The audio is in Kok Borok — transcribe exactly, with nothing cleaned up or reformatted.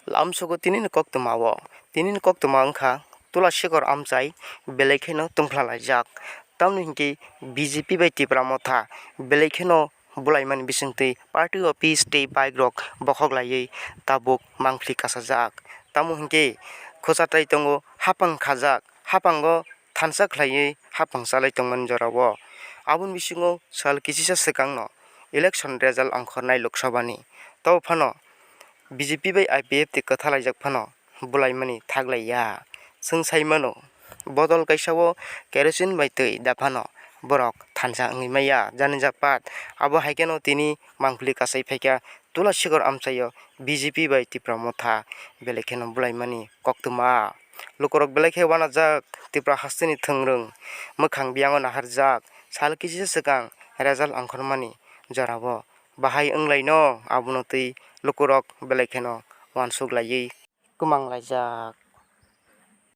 Lamsogo tinini koktwmao, tinini koktwma wngkha Tulasikhor Amchai belai kheno tungphla laijak. Tamoni hinkhe B J P bai Tipra Motha belai kheno bulaimani bisingtwi party office tei bike rok bokhok laiwi tabuk mangpili kasajak. Tamo hinkhe khwchatai tongo, hapang khajak, hapango thansa khlaiwi hapang chalai tongmani jorao. Aboni bisingo sal kisisa swkangno election result ongkhornai Lok Sabhani. Tobo phano B J P bai I P F T kwthalaijak phano bulaimani thaklaiya. Chwng sai mano, bodol kaisa o kerosene bai twi da phano borok thansa wngwi maya, janijak pat. Abo hai kheno tini mangpili kasai phaikha Tulasikhor Amchaio B J P bai Tipra Motha belai kheno bulaimani koktwma. Lukurok belai khe uanajak Tipra hasteni thwngrwng, mwkhang biyango naharjak, sal kisi swkang result ongkhormani jorao bahai wnglaino, abono twi lukurok belai kheno uansuk laiwi kwmang laijak.